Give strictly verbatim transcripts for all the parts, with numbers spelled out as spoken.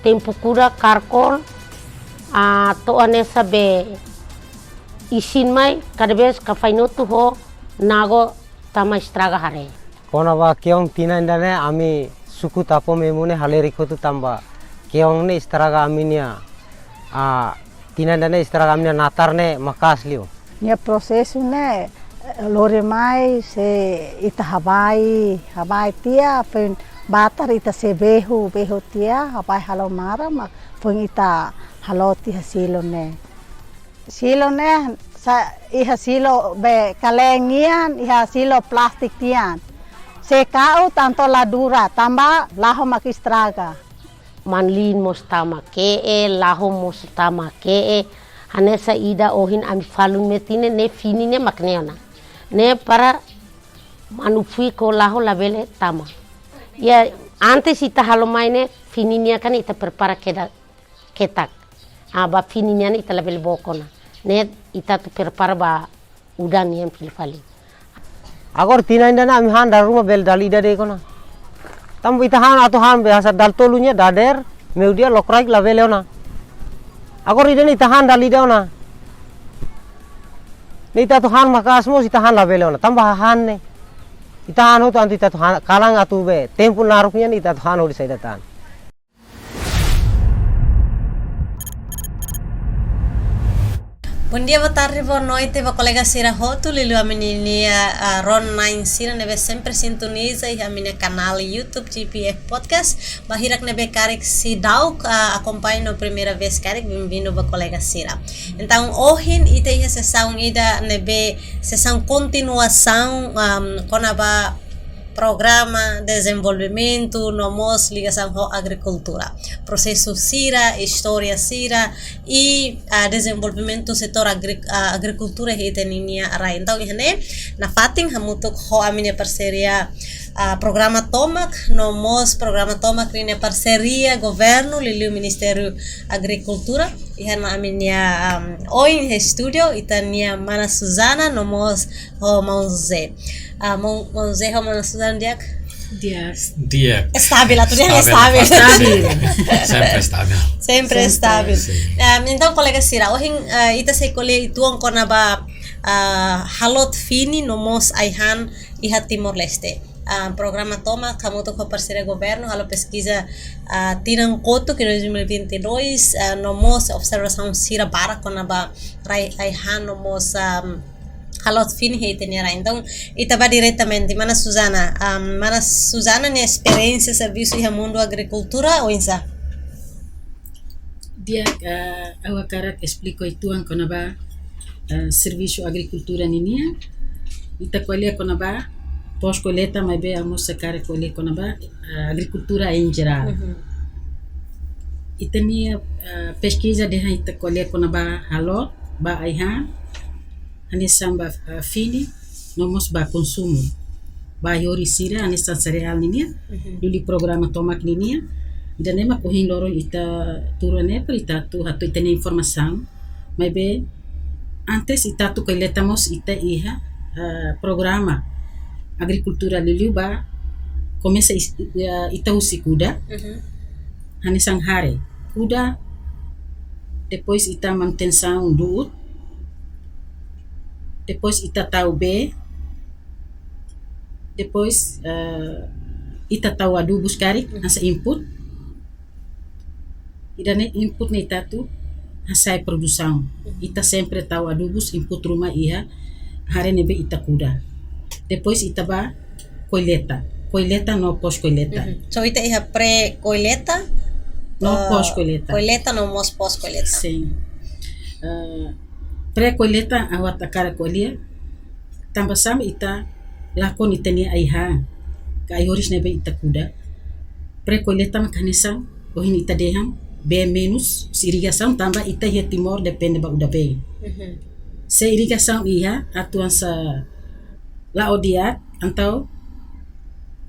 Tempu kuda karkol, ah, to'o hanesan be isin mai, kada vez ka fainutu ho nago tama estraga haree. Kona-ba keong tinan ida-ne'e ami suku Tapo Memu ne'e halerik hotu tanba keong ne'e estraga ami-nia, ah, tinan ida-ne'e estraga ami-nia natar ne'e maka'as liu. Nia prosesu ne'e, eh, lori mai sei ita habai, habai tiha, foin batar ita sei behu, behu tiha, habai halo maran, mak foin ita halo tiha silo ne'e. Silo ne'e, sa-, iha silo be kaleng nian, iha silo plástiku nian. Sei ka'u tanto la dura, tanba lahon mak estraga. Manlin mós tama ke'e, lahon mós tama ke'e. Hanesan ida ohin ami falun metin ne'e, ne'e fini ne'e mak ne'e ona. Ne'e para manu fuik ho lahon labele tama. Ya, antes ita halo mai ne'e, fini nian kan ita prepara kedak, ketak. Ah, ba fini nian ita labele boko ona. Ne'e ita atu prepara ba udan nian fila fali. Agora tinan ida-ne'e ami han dala ruma bele dala ida de'it ona. Tanba ita han atu han be hanesan dala tolu nian dader, meiudia lokraik labele ona. Agora ida-ne'e ita han dala ida ona. Ne'e ita atu han maka'as mós ita han labele ona. Tanba hahán ne'e. Ita han hotu atu ita atu han, kalan atu be tempu naruk nian ita atu han hodi saida tan. Bondia, botarde, bonoite ba kolega sira hotu, liuliu ami-nia, ah, rona-na'in sira ne'ebé sempre sintoniza iha ami-nia kanál YouTube G P F Podcast. Ba hirak ne'ebé karik seidauk, ah, akompaña no primeira vez karik, benvindu ba kolega sira. Entaun, ohin ita iha sesaun ida ne'ebé sesaun kontinuasaun, am, kona-ba programa dezenvolvimentu no mós ligasaun ho agrikultura. Prosesu sira, istória sira i, ah, dezenvolvimentu setór agri-, ah, agrikultura iha ita-nia rai. Entaun, iha ne'e nafatin hamutuk ho ami-nia parseria, ah, programa tomak, no mós programa tomak ninia parseria governu, liuliu Ministériu Agrikultura. Iha ona ami-nia, am, oin iha estúdiu, ita-nia mana Susana, no mós ho maun José. Ah, maun, maun José ho mana Susana di'ak? Di'ak. Di'ak. Estabil, atu di'ak, estabil. Estabil. Sempre estabil. Sempre estabil. Sin. Ah, entaun, kolega sira, ohin, ah, ita sei ko'alia uitoan kona-ba, ah, halot fini no mós ai-han iha Timor-Leste. Ah, programa tomak hamutuk ho parseria governu halo peskiza, ah, tinan kotuk iha dois mil e vinte e dois, ah, no mós observasaun sira barak kona-ba rai ai-han no mós, ah, halot fini iha ita-nia rai. Entaun, ita bá diretamente, mana Susana, ah, mana Susana nia esperiénsia servisu iha mundu agrikultura oinsá? Di'ak, ah, ha'u hakarak esplika uitoan kona-ba, ah, servisu agrikultura ninian. Ita ko'alia kona-ba pós kolleita, maibé ha'u mós hakarak ko'alia kona-ba, ah, agrikultura em geral. Mhm. Ita-nia, ah, peskiza dehan ita ko'alia kona-ba halot, ba ai-han, hanesan ba, ah, fini, no mós ba konsumu. Ba ai-horis sira, hanesan sereál ninian, mhm, liuliu programa tomak ninian. Ida-ne'e mak ohin loron ita tuur ne'e para ita atu hato'o ita-nia informasaun. Maibé, antes ita atu kolleta mós ita iha, ah, programa agrikultura liuliu ba komesa is-, ah, ita husi kuda. Mhm. Hanesan haree. Kuda, depois ita manutensaun du'ut, depois ita tau bee, depois, eh, ita tau adubus karik, mhm, hanesan input. Ida-ne'e input ne'e ita atu hasa'e produsaun. Mhm. Ita sempre tau adubus, input ruma iha haree ne'ebé ita kuda. Depois ita bá kolleta. Kolleta no pós kolleta. Mhm. So, ita iha pré-kolleta, no, eh, pós kolleta. Kolleta no mós pós kolleta. Sin. Eh, pré-kolleta ha'u hakarak ko'alia, tanba sá mak ita lakon ita-nia ai-han, ka ai-horis ne'ebé ita kuda. Pré-kolleta mak hanesan ohin ita dehan bee menus, husi irrigasaun tanba ita iha Timor depende ba udan-been. Mhm. Se irrigasaun iha, atu hanesan la'o di'ak, entaun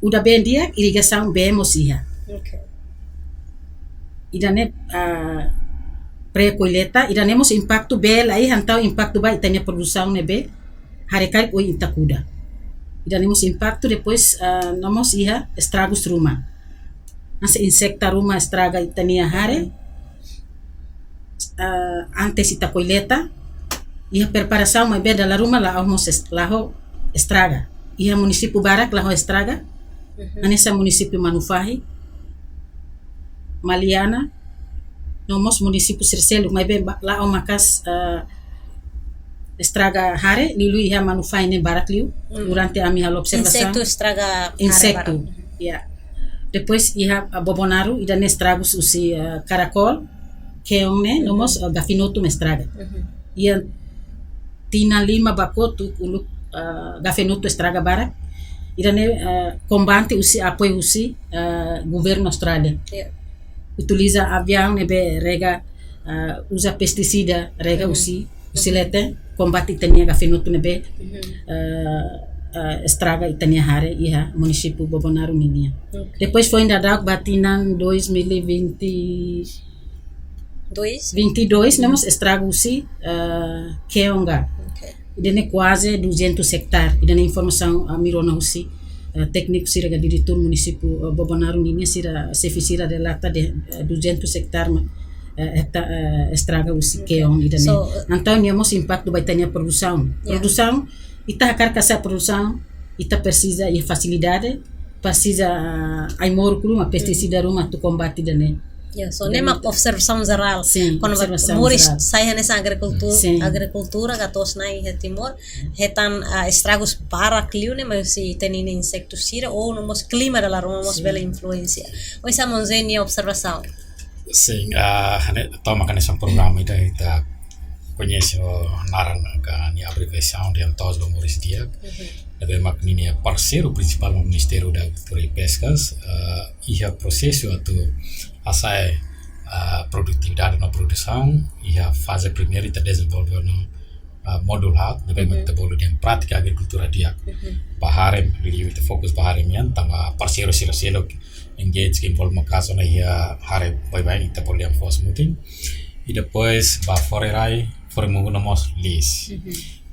udan-been di'ak, irrigasaun bee mós iha. Oke. Ida-ne'e, ah, pré-kolleta, ida-ne'e mós impaktu bee la iha, entaun impaktu ba ita-nia produsaun ne'ebé haree karik ohin ita kuda. Ida-ne'e mós impaktu, depois, ah, no mós iha estragus ruma. Hanesan insektu ruma estraga ita-nia hare. Ah, antes ita kolleita, iha preparasaun maibé dala ruma la'o mós est-, la'o estraga. Iha munisípiu barak la'o estraga, hanesan munisípiu Manufahi, Maliana, no mós munisípiu sira seluk, maibé ba-, la'o maka'as, ah, estraga hare, liuliu iha Manufahi ne'e barak liu, durante ami halo observasaun. Insektu estraga hare barak. Insektu, ya. Depois iha, ah, Bobonaro, ida-ne'e estragus husi, ah, karakol, keong ne'e, no mós, ah, gafinotu mós estraga. Iha tinan lima ba kotuk uluk, ah, gafinotu estraga barak. Ida-ne'e, ah, kombate husi apoiu husi, ah, governu Austrália. Ya. Utiliza aviaun ne'ebé rega, ah, uza pestisida, rega husi, husi leten, kombate ita-nia gafinotu ne'ebé, ah, ah, estraga ita-nia hare iha munisípiu Bobonaro ninian. Oke. Depois foin daudauk ba tinan dois mil e vinte, Dois? vinte e dois, ne'e mós estragu husi, ah, keong. Oke. Ida-ne'e kuaze duzentus ektare. Ida-ne'e informasaun ami rona husi, ah, tékniku sira ka diretór munisípiu, ah, Bobonaro ninian sira, xefe sira relata de, ah, duzentus ektare mak, ah, hekta-, ah, estraga husi keong ida-ne'e. So, entaun nia mós impaktu ba ita-nia produsaun. Ya. Produsaun, ita hakarak hasa'e produsaun, ita presiza iha fasilidade, presiza, ah, ai-moruk ruma, pestisida ruma atu kombate ida-ne'e. Ya, so, ne'e mak observasaun jerál. Sin, kuandu observasaun jerál. Moris sai hanesan agrikultu-, sin, agrikultura ka to'os-na'in iha Timor, hetan, ah, estragus barak liu ne'e, maibé husi ita-nia insektu sira, ou no mós klima dala ruma mós, sin, bele influénsia. Oinsá maun Zé nia observasaun? Sin, ah, hanesan, tomak hanesan programa ida ita koñese ho naran ka nia abreviasaun dehan To'os ba Moris Di'ak. Ne'ebé mak ninia parseiru prinsipál mak Ministériu da Agrikultura i Peskas, ah, iha prosesu atu hasa'e, ah, produtividade no produsaun, iha faze primeiru ita dezenvolve ona, ah, módulu haat, ne'ebé mak ita bolu dehan prátika agrikultura di'ak. Ba hare, liuliu ita fokus ba hare nian, tanba parseiru sira seluk engage ka envolve maka'as ona iha hare baibain, ita bolu dehan foos-mutin. I depois ba fore rai, fore mungu no mós liis.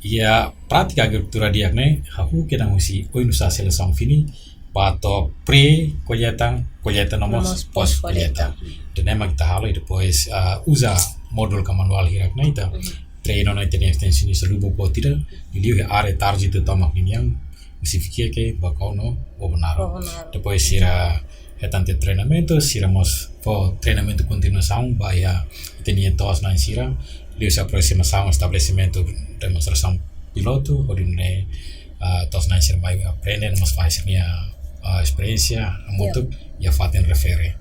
Iha prátika agrikultura di'ak ne'e, hahú kedan husi oinsá selesaun fini, ba to'o pre-kolleita, kolleita no mós pós-kolleita. Ida-ne'e mak ita halo, i depois, ah, uza módulu ka manuál hirak ne'e ita treinu ona ita-nia estensionista lubuk boot ida, liuliu iha área tarjitu tomak ninian, husi Viqueque, Baucau no Bobonaro. Bobonaro. Depois sira hetan tiha treinamentu, sira mós fó treinamentu kontinuasaun ba iha ita-nia to'os-na'in sira, liuhusi aprosimasaun estabelesimentu demonstrasaun pilotu, hodi nune'e, ah, to'os-na'in sira mai aprende, no mós fahe sira-nia, ah, esperiénsia hamutuk iha fatin refere.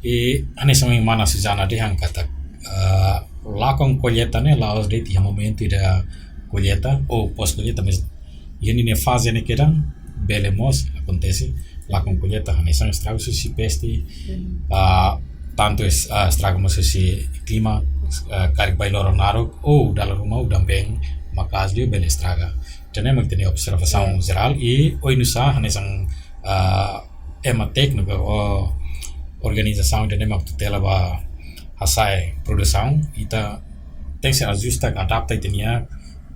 I hanesan ohin mana Suzana dehan katak, ah, lakon kolleita ne'e la'ós de'it iha momentu ida kolleita ou pós-kolleita, mas iha ninia faze ne'e kedan bele mós akontese lakon kolleita hanesan estragu husi peste, ah, tantu es-, ah, estragu mós husi klima, ah, karik bailoro naruk ou dala ruma udan-been maka'as liu bele estraga. Ida-ne'e mak ita-nia observasaun jerál i oinsá hanesan, ah, ema tékniku ou organizasaun ida-ne'e mak tutela ba hasa'e produsaun, ita tenke ajusta, adapta ita-nia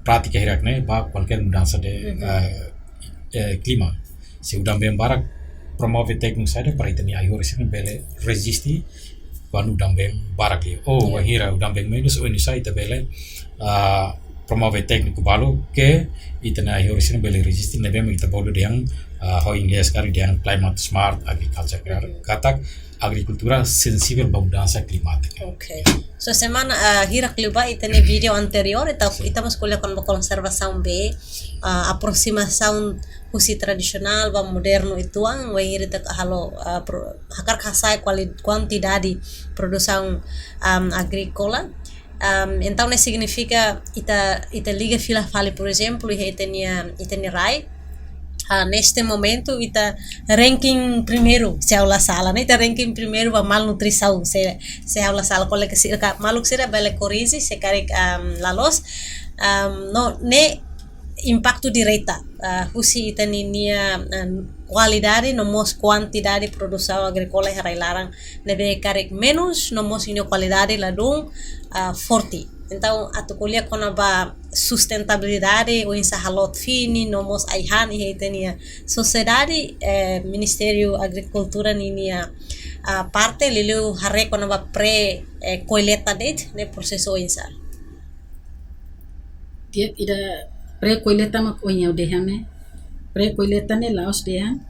prátika hirak ne'e ba kualkér mudansa de, eh, eh, klima. Se udan-been barak, promove tékniku saida para ita-nia ai-horis sira bele reziste kuandu udan-been barak liu. Ou wainhira udan-been menus, oinsá ita bele, ah, promove tékniku balu ke ita-nia ai-horis sira bele reziste, ne'ebé mak ita bolu dehan, ah, ho inglés karik dehan climate smart agriculture, katak agrikultura sensivel ba mudansa klimátika. Oke. So, semana, ah, hirak liubá ita-nia vídeo anteriór, ita, ita mós ko'alia kona-ba konservasaun bee, ah, aprosimasaun husi tradisionál ba modernu uitoan, wainhira ita halo, ah, pro-, hakarak hasa'e kuali-, kuantidade produsaun, am, agríkola. Am, entaun ne'e signifika ita, ita liga fila fali, por ezemplu, iha ita-nia, ita-nia rai. Ah, neste momentu ita ranking primeiru, se ha'u la sala, ne'e ita ranking primeiru ba malnutrisaun, se, se ha'u la sala, kolega sira ka, maluk sira bele korrije se karik, am, la loos. Am, no, ne'e impaktu direta, ah, husi ita-ninia, ah, kualidade no mós kuantidade produsaun agríkola iha rai-laran ne'ebé karik menus no mós ninia kualidade ladún, ah, forte. Entaun, atu ko'alia kona-ba sustentabilidade, oinsá haloot fini, no mós ai-han iha ita-nia sosiedade, eh, Ministériu Agrikultura ninia, ah, parte, liuliu haree kona-ba pré, eh, kolleta de'it, ne'e prosesu oinsá? Di'ak, ida pré kolleta mak ohin ha'u dehan ne'e. Pré kolleta ne'e la'ós dehan,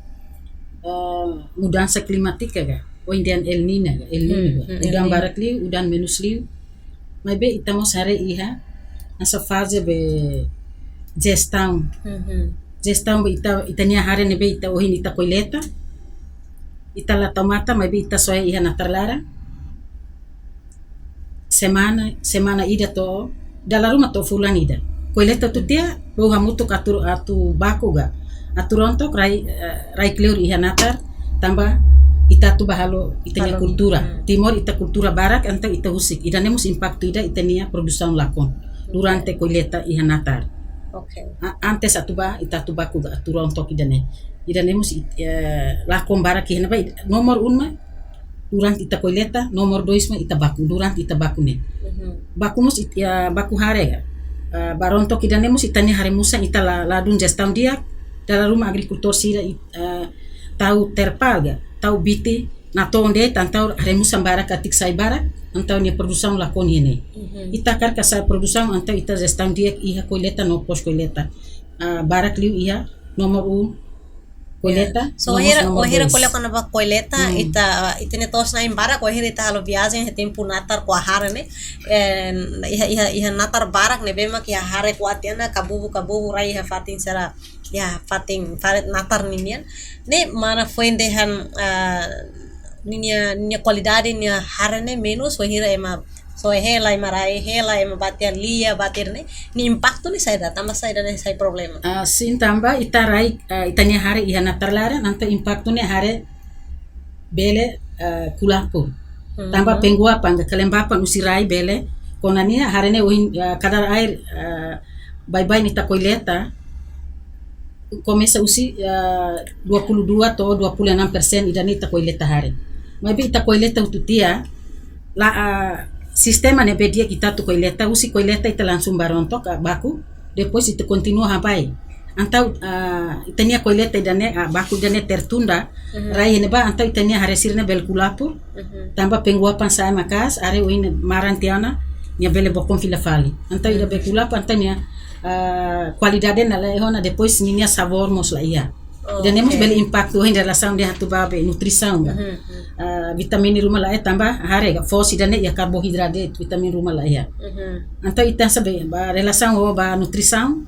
eh, mudansa klimátika ka, ohin dehan El Niño ka, El Niño ka. Hmm, hmm, El Niño. Udan barak liu, udan menus liu. Maibé ita mós haree iha, hanesan faze be jestaun. Mhm. Jestaun be ita, ita-nia hare ne'ebé ita ohin ita kolleta. Ita la tau matan, maibé ita soe iha natar laran. Semana, semana ida to'o, dala ruma to'o fulan ida. Kolleta hotu tiha, bolu hamutuk atu, atu baku ka. Atu rontok rai, eh, rai kleur iha natar, tanba ita atu ba halo ita-nia kultura. Halo. Hmm. Timor ita kultura barak, entaun ita husik. Ida-ne'e mós impaktu ida ita-nia produsaun lakon. Oke. Durante kolleta iha natar. Oke. A-, antes atu ba, ita atu baku ka, atu rontok ida-ne'e. Ida-ne'e mós it-, eh, lakon barak iha ne'ebá, nomor un mak durante ita kolleta, nomor dois mak ita baku, durante ita baku ne'e. Mhm. Baku mós it-, ya, baku hare ka. Ah, ba rontok ida-ne'e mós ita-nia hare musan ita la, ladún jestaun di'ak, dala ruma agrikultór sira it-, ah, tau terpal ka, tau biti, natoon de'it entaun hare musan barak karik sai barak, entaun nia produsaun lakon iha ne'e. Mhm. Ita hakarak sai produsaun entaun ita jestaun di'ak iha kolleta no pós kolleta. Ah, barak liu iha nomor un, kolleta, ya. So, nomor, wainhira, nomor wainhira dois. Ko'alia kona-ba kolleta, hmm, ita, ita-nia to'os-na'in barak, wainhira ita halo viajen iha tempu natar kuaze hare ne'e, eh, iha, iha, iha natar barak ne'ebé mak iha hare kuat tiha ona, kabubu, kabubu, rai iha fatin sira, iha fatin, fatin natar ninian. Ne'e mana foin dehan, ah, ninia, ninia kualidade nia hare ne'e menus, wainhira ema soe hela, ema rai hela, ema bá tiha lia, bá tiha ne'e, nia impaktu ne'e saida, tanba saida ne'e sai problema? Ah, sin, tanba ita rai, ah, ita-nia hare iha natar laran, entaun impaktu ne'e hare bele, ah, kulapu. Hmm. Tanba pengguapan, kelembapan husi rai bele, kona nia hare ne'e ohin, ah, kadar air, ah, baibain ita kolleta, komesa husi, ah, dua puluh dua to'o dua puluh enam persen ida-ne'e ita kolleta hare. Maibé ita kolleta hotu tiha, la, ah, sistema ne'ebé di'ak ita atu kolleta, husi kolleta ita langsung ba rontok, ah, baku, depois ita kontinua habai. Entaun, ah, ita-nia kolleta ida-ne'e, ah, baku ida-ne'e tertunda, mhm, rai iha ne'ebá, entaun ita-nia hare sira-ne'e bele kulapu, mhm, tanba pengguapan sa'e maka'as, hare ohin maran tiha ona, nia bele bokon fila fali. Entaun ida, mhm, bele kulapu, entaun nia, ah, kualidade ne'e la iha ona, depois ninia sabór mós la iha. Oh, ida-ne'e mós, oke, bele impaktu ohin relasaun dehan atu ba be nutrisaun ka. Mhm, mhm. Ah, vitamina ruma la iha tanba hare ka, foos ida-ne'e iha karbohidratu de'it, vitamina ruma la iha. Mhm. Entaun ita saida ba relasaun ho ba nutrisaun,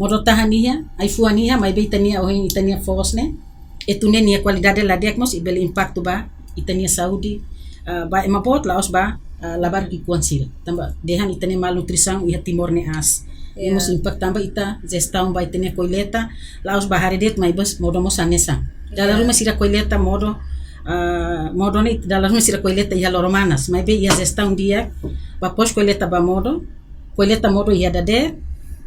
modo tahan iha, ai-fuan iha, maibé ita-nia ohin ita-nia foos ne'e, etu ne'e nia kualidade la di'ak mós, i bele impaktu ba ita-nia saúde, ah, ba ema boot la'ós ba, ah, labarik ki'ikoan sira. Tanba dehan ita-nia malnutrisaun iha Timor ne'e aas. Ya. Nia mós impaktu tanba ita jestaun ba ita-nia kolleta, la'ós ba hare de'it maibé modo mós hanesan. Dala, ya, ruma sira kolleta modo, ah, modo ne'e dala ruma sira kolleta iha loro manas, maibé iha jestaun di'ak, ba pós kolleta ba modo, kolleta modo iha dadeer,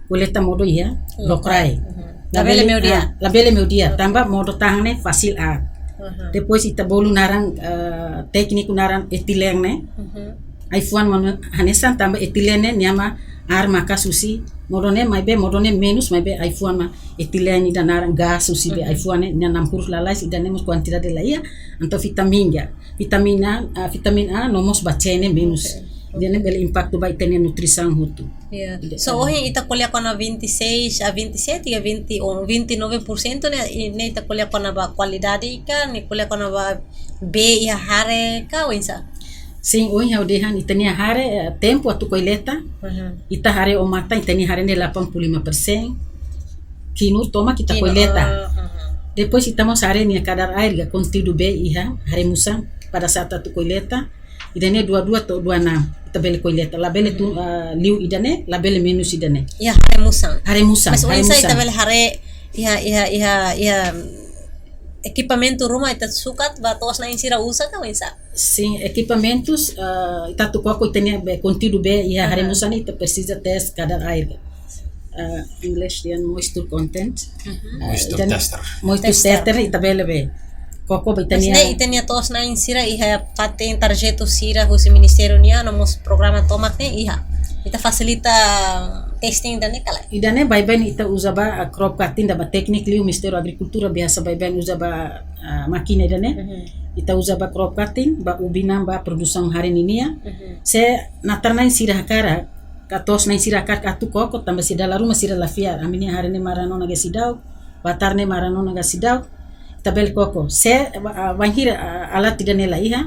kolleta modo iha, hmm, lokraik. Mhm. Labele, labele meiudia. Ah, labele meiudia, oke, tanba modo tahan ne'e fasil aat. Mhm. Depois ita bolu naran, eh, tékniku naran etilen ne'e. Mhm. Ai-fuan mós hanesan tanba etilen ne'e nia mak aar maka'as husi modo ne'e, maibé modo ne'e menus, maibé ai-fuan mak etilen ida naran gás husi be, mhm, ai-fuan ne'e, nia namhurus lalais, ida-ne'e mós kuantidade la iha, entaun vitamina, vitamina, ah, vitamina A no mós ba C ne'e menus. Oke. Ida-ne'e bele impaktu ba ita-nia nutrisaun hotu. Ya. Ida, so, ah, ohin ita ko'alia kona vinte e seis a vinte e sete, ka vinte, ou vinte e nove por cento ne'e, i ne'e ita ko'alia kona-ba kualidade ka, ne'e ko'alia kona-ba bee iha hare ka, oinsá? Sin, ohin ha'u dehan ita-nia hare, eh, tempu atu kolleta, mhm, ita haree ó matan, ita-nia hare ne'e delapan puluh lima persen. Kinur tomak ita, kinur, kolleta. Ah, ah, ah. Depois ita mós haree nia kadar air ka, konteúdu bee iha hare musan pada saat atu kolleta. Ida-ne'e dua dua to'o dua enam ita bele kolleta. Labele tu, mhm, ah, liu ida-ne'e, labele menus ida-ne'e. Ya, hare musan. Hare musan, mas hare musan. Oinsá ita bele haree iha, iha, iha, iha ekipamentu ruma ita sukat ba to'os-na'in sira uza ka, oinsá? Sin, ekipamentus, ah, ita atu koko ita-nia be, konteúdu bee iha hare, aha, musan ne'e ita presiza tes kadar air. Ah, English dehan moisture content. Mhm. Ah, moisture tester. Moisture tester. Tester, ita bele be koko ba ita-nia. Mas ne'e ita-nia to'os-na'in sira iha fatin tarjetu sira husi ministériu nian, no mós programa tomak ne'e iha? Ita fasilita testing ida-ne'e ka lae? Ida-ne'e baibain ita uza ba, ah, crop cutting, ida ba tékniku liu Ministériu Agrikultura biasa baibain uza ba, ah, mákina ida-ne'e. Mhm. Ita uza ba crop cutting, ba ubi-na'an ba produsaun hare ninian. Mhm. Se natar-na'in sira hakarak, ka to'os-na'in sira hakarak atu koko, tanba sira dala ruma sira la fiar. Ami-nia hare ne'e maran ona ka seidauk, batar ne'e maran ona ka seidauk, ita bele koko. Se, ah, bainhira, ah, alat ida-ne'e la iha,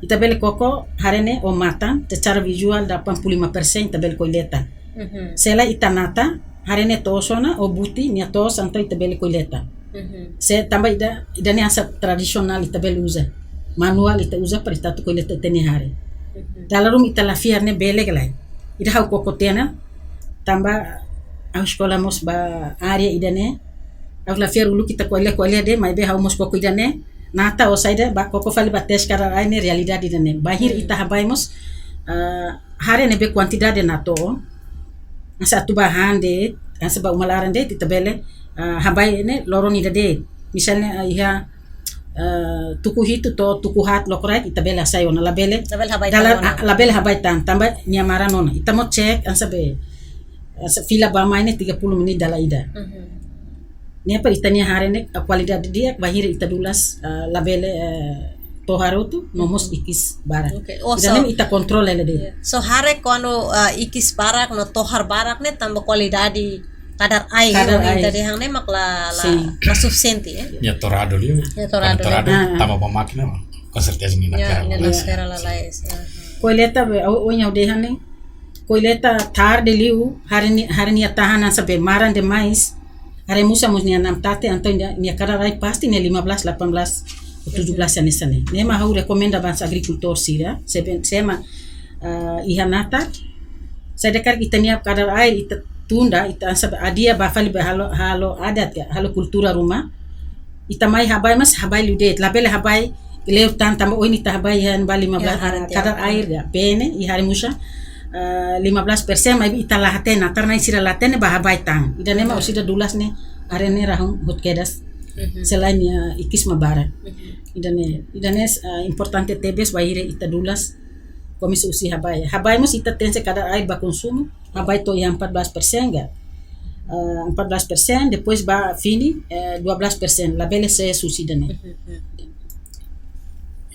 ita bele koko hare ne'e ho matan, secara vizuál delapan puluh lima persen ita bele kolleita. Mhm. Se lae ita nata, hare ne'e to'os ona, ho buti, nia to'os, entaun ita bele kolleita. Mhm. Se tanba ida, ida-ne'e hanesan tradisionál ita bele uza. Manuál ita uza para ita atu kolleita ita-nia hare. Mhm. Dala ruma ita la fiar ne'e bele ka lae. Ida ha'u koko tiha ona, tanba ha'u eskola mós ba área ida-ne'e. Ha'u la fiar uluk ita ko'alia-ko'alia de'it, maibé ha'u mós koko ida-ne'e. Nata ho saida, ba koko fali ba teste kadar air ne'e realidade ida-ne'e. Bainhira Hmm. ita habai mós, eh, hare ne'ebé kuantidade natoon. Hanesan atu ba han de'it, hanesan ba uma laran de'it, ita bele, eh, habai ne'e loron ida de'it. Misalnya, eh, iha, eh, tuku hitu to'o tuku haat lokraik, ita bele hasai ona, labele. Labele habai dala, tan ona. Ah, labele habai tan, tanba nia maran ona. Ita mós cek, hanesan be, hanesan fila ba mai ne'e tiga puluh menit dala ida. Mhm. Ne'e para ita-nia hare ne'e, ah, kualidade di'ak, bainhira ita dulas, ah, labele, eh, tohar hotu, no mós Mhm. ikis barak. Oke. Oh, Ida so, ne'e ita kontrola hela de'it. Iya. So hare kuandu, ah, ikis barak no tohar barak ne'e tanba kualidade kadar air, Kadar ne'e air. ita dehan ne'e mak la, la, Sin. la sufisiente, ya. Ya torrado liu. Ya torrado Kuandu torrado liu. Ah, ah. tanba ba mákina, com certeza nia Ya, nakar. nia Ya. nakar lalais. Ya. Kolleita be, o, o nia dehan ne'e. Kolleita tarde liu, hare ne'e, hare nia tahan hanesan be maran demais. Hare musa mós nia namtate, entaun nia, nia kadar air pasti nia lima belas, delapan belas, tujuh belas hanesan ne'e. Ne'e mak ha'u rekomenda ba agrikultór sira, se be, se ema, ah, iha natar. Saida karik ita-nia kadar air ita tunda, ita hanesan be adia ba fali be halo, halo adat ka, halo kultura ruma. Ita mai habai mas habai liu de'it, labele habai kleur tan tanba ohin ita habai iha ne'ebá lima belas, Ya, hare ah, tiap kadar tahun. air ya, bene, iha hare musa, eh, lima belas persen, maibé ita la hatene, natar-na'in sira la hatene ba habai tan. Ida-ne'e mak Mhm. orsida dulas ne'e, hare ne'e rahun hotu kedas. Mhm. Selain ya ikis mak barak. Mhm. Ida-ne'e, ida-ne'e, eh, importante tebes bainhira ita dulas, komesa husi habai. Habai mós ita tenke kadar air ba konsumu, habai to'o iha empat belas persen ka. Eh, empat belas persen, depois ba fini, eh, dua belas persen, labele sees husi ida-ne'e. Mhm.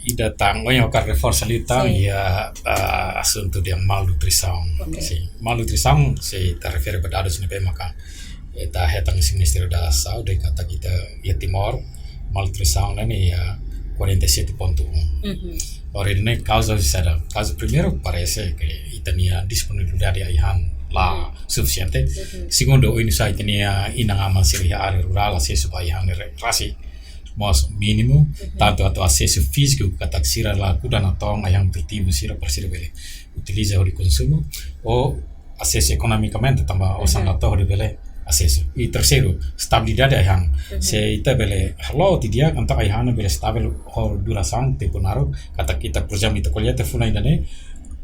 Ida tan, ohin ha'u hakarak reforsa liután, Sin. iha, ah, asuntu de malnutrisaun. Oke. Sin, malnutrisaun, se ita refere ba dadus ne'ebé maka ita hetan husi Ministériu da Saúde, katak ita iha Timor, malnutrisaun ne'e iha quarenta e sete ponto um. Mhm. Ora, ne'e kauza husi saida? Kauza primeiru parese ke ita-nia disponibilidade ai-han la Mhm. sufisiente. Mhm. Segundu, oinsá ita-nia inan-aman sira iha área rurál asesu ba ai-han ne'e rasik, mós mínimu, Mhm. tantu atu asesu fíziku katak sira la kuda natoon ai-han nutritivu sira para sira bele utiliza hodi konsumu, ou asesu ekonomikamente tanba Mhm. osan la to'o hodi bele asesu. I terseiru, estabilidade ai-han. Mhm. Se ita bele halo tiha di'ak, entaun ai-han bele estavel ho durasaun tempu naruk, katak ita, por ezemplu, ita kolleita fulan ida-ne'e,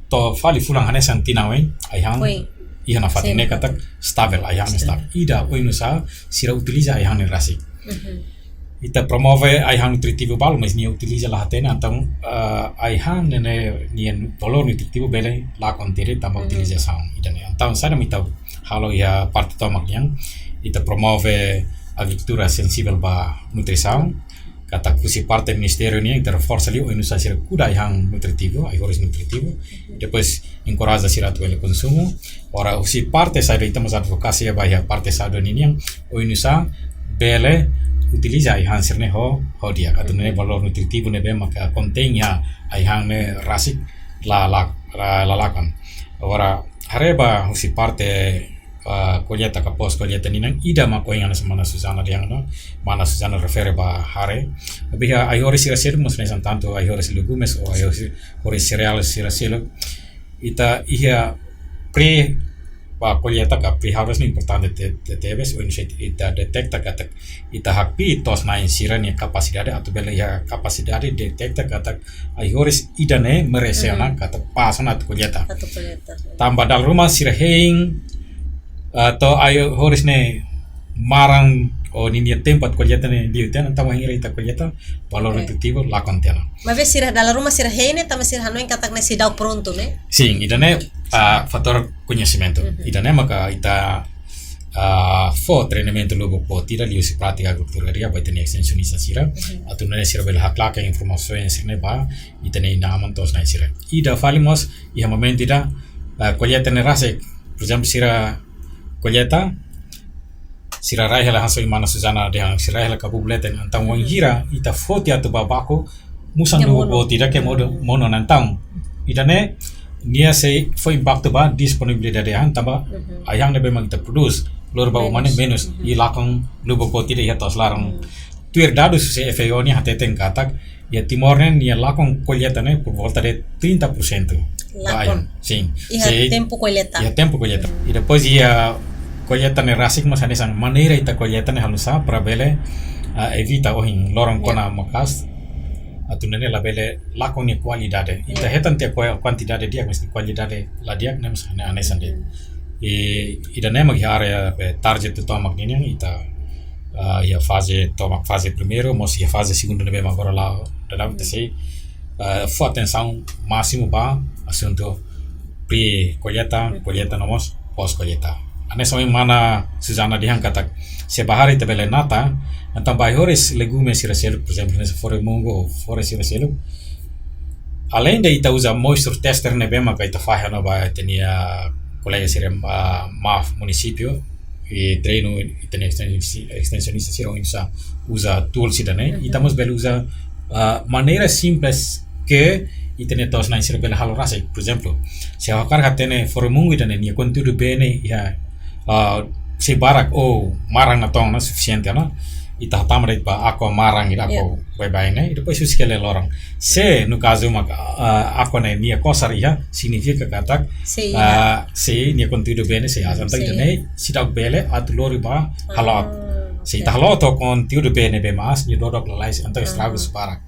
to'o fali fulan hanesan tinan oin, ai-han Oin. iha nafatin Sin. ne'e katak estavel, ai-han Sin. estavel. Ida oinsá sira utiliza ai-han ne'e rasik. Mhm. Ita promove ai-han nutritivu balu, mas nia utiliza la hatene, entaun, ah, ai-han ne'e, ne'e nia valór nutritivu bele lakon tiha de'it tanba Mhm. utilizasaun ida-ne'e. Entaun, saida mak ita halo iha parte tomak nian, ita promove agrikultura sensivel ba nutrisaun, katak husi parte ministériu nian, ita reforsa liu, oinsá sira kuda ai-han nutritivu, ai-horis nutritivu. Depois, enkoraja sira atu bele konsumu. Ora, husi parte saúde ita mós advokasia ba iha parte saúde ninian, oinsá bele utiliza ai-han sira-ne'e ho, ho di'ak. Atu nune'e valór nutritivu ne'ebé maka kontein iha ai-han ne'e rasik la, la, la, la lakon. Ora, haree ba husi parte, ah, kolleita ka pós kolleita nian, ida mak ohin hanesan mana Susana dehan ona, mana Susana refere ba hare. Maibé iha ai-horis sira seluk mós hanesan, tantu ai-horis legumes ou ai-horis, horis sereál sira seluk. Ita iha pre ba kolleita ka pre-harvest ne'e importante te-, te-, tebes, oinsá ita detekta katak ita hakbiit to'os-na'in sira-nia kapasidade atu bele iha kapasidade detekta katak ai-horis ida-ne'e merese ona Mhm. katak pas ona atu kolleita. Atu kolleita. Tanba dala ruma sira hein, ah, to'o ai-horis ne'e maran ou ninia tempu atu kolleita ne'e liu tiha ona, entaun bainhira ita kolleita, valór Oke. nutritivu lakon tiha ona. Maibé sira dala ruma sira hein ne'e, tanba sira hanoin katak ne'e seidauk prontu ne'e? Sin, ida-ne'e Ah, fatór koñesimentu. Ida-ne'e maka ita, ah, fó treinamentu lubuk boot ida liuhusi prátika agrikultura ida ba ita-nia estensionista sira. Atu nune'e sira bele haklaken informasaun sira-ne'e ba ita-nia inan-aman to'os-na'in sira. Ida fali mós, iha momentu ida, ah, kolleita ne'e rasik, por ezemplu, sira kolleta, sira rai hela hanesan mana Suzana dehan, sira rai hela kabun leten, entaun wainhira ita foti atu ba baku, musan lubuk boot ida ke monu, monu ona entaun. Ida-ne'e, nia sei fó impaktu ba disponibilidade an tanba, ai-han ne'ebé mak ita prodús, lori ba uma ne'e menus, i lakon lubuk boot ida iha to'os laran. Tuir dadus husi F A O nian hateten katak, iha Timor ne'e nia lakon kolleita ne'e por volta de trinta por cento. Lakon. Sin. Iha tempu kolleita. Iha tempu kolleita. I depois iha kolleita ne'e rasik mós hanesan maneira ita kolleita ne'e halo nu'usá para bele, ah, evita ohin loron kona maka'as. Atu nune'e labele lakon nia kualidade. Ita hetan tiha kuantidade di'ak, mas kualidade la di'ak ne'e mós hanesan de'it. I ida-ne'e mak iha área be target tomak ninian ita, ah, iha faze tomak, faze primeiru, mós iha faze segundu ne'ebé mak agora la'o daudaun ita sei, ah, fó atensaun másimu ba asuntu pre-kolleita, kolleita no mós pós-kolleita. Hanesan ohin mana Suzana dehan katak, se ba haree ita bele nota, entaun ba iha horis legume sira seluk, por ezemplu, hanesan fore-mungo, fore sira seluk. Além de ita uza moisture tester ne'ebé maka ita fahe ona ba ita-nia kolega sira, ah, MAF munisípiu, i treinu ita-nia estensionista, estensionista sira oinsá uza tools ida-ne'e, ita mós bele uza, ah, maneira simples ke ita-nia to'os-na'in sira bele halo rasik. Por ezemplu, se ha'u hakarak hatene fore-mungo ida-ne'e nia konteúdu bee ne'e iha, ah, sei barak ou maran natoon ona sufisiente ona, ita hatama de'it ba Aqua maran ida, Aqua baibain ne'e, i depois husik hela iha loron. Se, no kazu mak, ah, Aqua ne'e nia kosar iha, signifika katak, sei iha, ah, sei nia konteúdu bee ne'e sei aas. Entaun ida-ne'e seidauk bele atu lori ba haloot. Se ita haloot ho konteúdu bee ne'ebé mak aas, nia dodok lalais, entaun estragu sei barak.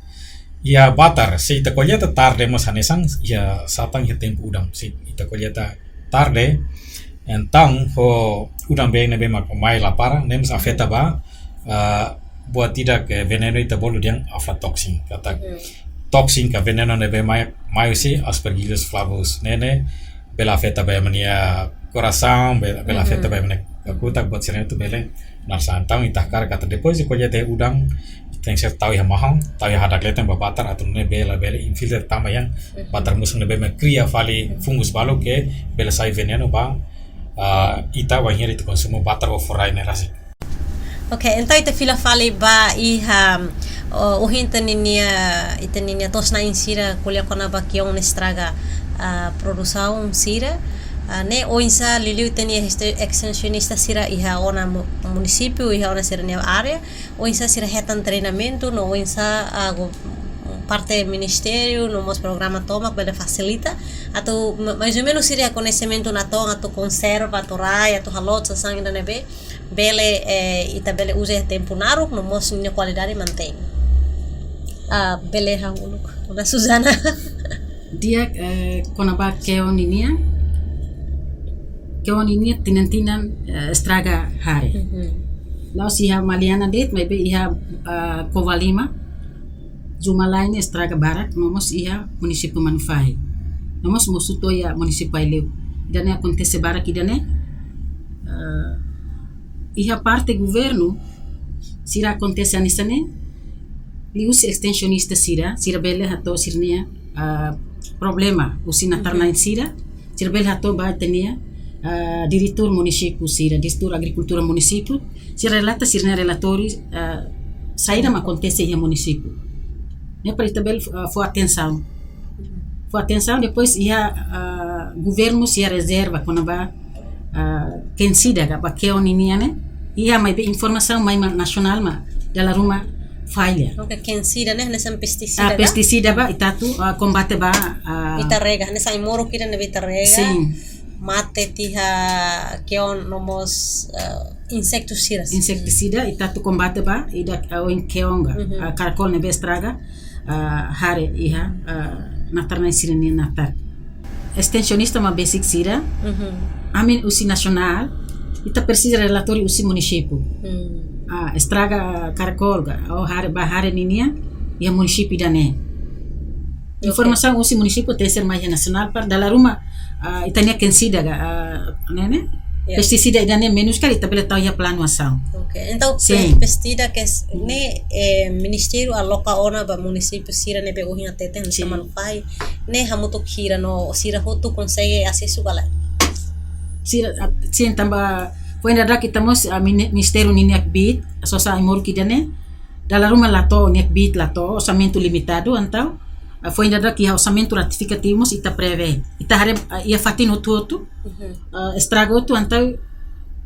Iha batar, se ita kolleita tarde mós hanesan, iha satán iha tempu udan. Se ita kolleita tarde, entaun ho udan-been ne'ebé mak mai la para, ne'e mós afeta ba, ah, buat ida ke venenu ita bolu dehan aflatoxin. Katak toxin ka venenu ne'ebé mai, mai husi Aspergillus flavus ne'e, ne'e bele afeta ba ema nia korasaun, bele, bele afeta ba ema nia kakutak, buat sira-ne'e atu bele nasa. Entaun ita hakarak katak depois de kolleita udan, tenke ser tau iha mahon, tau iha hadak leten ba batar, atu nune'e bele, bele infiltra tama iha batar musan ne'ebé mak kria fali fungus balu ke bele sai venenu ba, ah, ita wainhira ita konsumu batar ou fore-rai ne'e rasik. Ok, entaun ita fila fali ba iha, oh, ohin ita ninia, ita ninia to'os-na'in sira ko'alia kona-ba kion ne'e estraga, ah, produsaun sira. Ah, ne'e oinsá liuliu ita-nia este-, estensionista sira iha ona mu-, munisípiu, iha ona sira-nia área, oinsá sira hetan treinamentu, no oinsá, ah, go-, parte ministériu, no mós programa tomak bele fasilita, atu ma-, mais ou menus sira koñesimentu natoon, atu konserva, atu rai, atu haloot sasán ida ne'ebé bele, eh, ita bele uza iha tempu naruk, no mós nia kualidade mantein. Ah, bele hahú uluk. Mana Suzana. Di'ak, eh, kona-ba kion ninian. Kion ninian tinan-tinan, eh, estraga hare. Mhm. La'ós iha Maliana de'it, maibé iha, eh, Covalima, Zumalai ne'e estraga barak, no mós iha munisípiu Manufahi. No mós mosu to'o iha munisípiu Aileu. Ida-ne'e akontese barak ida-ne'e, eh, iha parte governu, sira akontese hanesan ne'e, liuhusi estensionista sira, sira bele hato'o sira-nia, ah, problema, husi natar-na'in sira, sira bele hato'o ba ita-nia, ah, diretór munisípiu sira, diretór agrikultura munisípiu, sira relata sira-nia relatóriu, ah, saida mak akontese iha munisípiu. Ne'e para ita bele, ah, fó atensaun. Fó atensaun, depois iha, ah, governu sira rezerva kona-ba, ah, kensida ka ba kion ninian ne'e. Iha maibé informasaun mai mak nasionál mak dala ruma falla. Ok, kensida ne'e hanesan pestisida, ah, ka? Pestisida ba, ita atu, ah, kombate ba, ah, ita rega, hanesan ai-moruk ida ne'ebé ita rega. Sin. Mate tiha kion no mós, ah, insektu sira. Insektisida, ita atu kombate ba, ida, ah, oin kion ka, ah, karakol ne'ebé estraga, ah, hare iha, ah, natar-na'in sira-nia natar. Estensionista mak besik sira, mhm, ami husi nasionál, ita presiza relatóriu husi munisípiu. Hmm. Ah, estraga karakol ka, ou hare, ba hare ninian, iha munisípiu ida-ne'e. Ok. Informasaun husi munisípiu tenke ser mai iha nasionál para dala ruma, ah, ita-nia kensida ka, ah, ne'e ne'e? Ya. Pestisida ida-ne'e menus karik ita bele tau iha planu asaun. Oke, entaun, sin, pe-, pestisida ke s-, ne'e, eh, ministériu aloka ona ba munisípiu sira ne'ebé ohin hatete, sin, ita manu fai, ne'e hamutuk hira no sira hotu konsege asesu ka lae? Sira, ah, sin, tanba foin dadauk ita mós, ah, mini-, ministériu ninia kbiit, sosa ai-moruk ida-ne'e, dala ruma la to'o, nia kbiit la to'o, orsamentu limitadu, entaun, ah, foin dadauk iha orsamentu ratifikativu mós ita prevee. Ita haree, ah, iha fatin hotu-hotu, mhm, ah, estraga hotu, entaun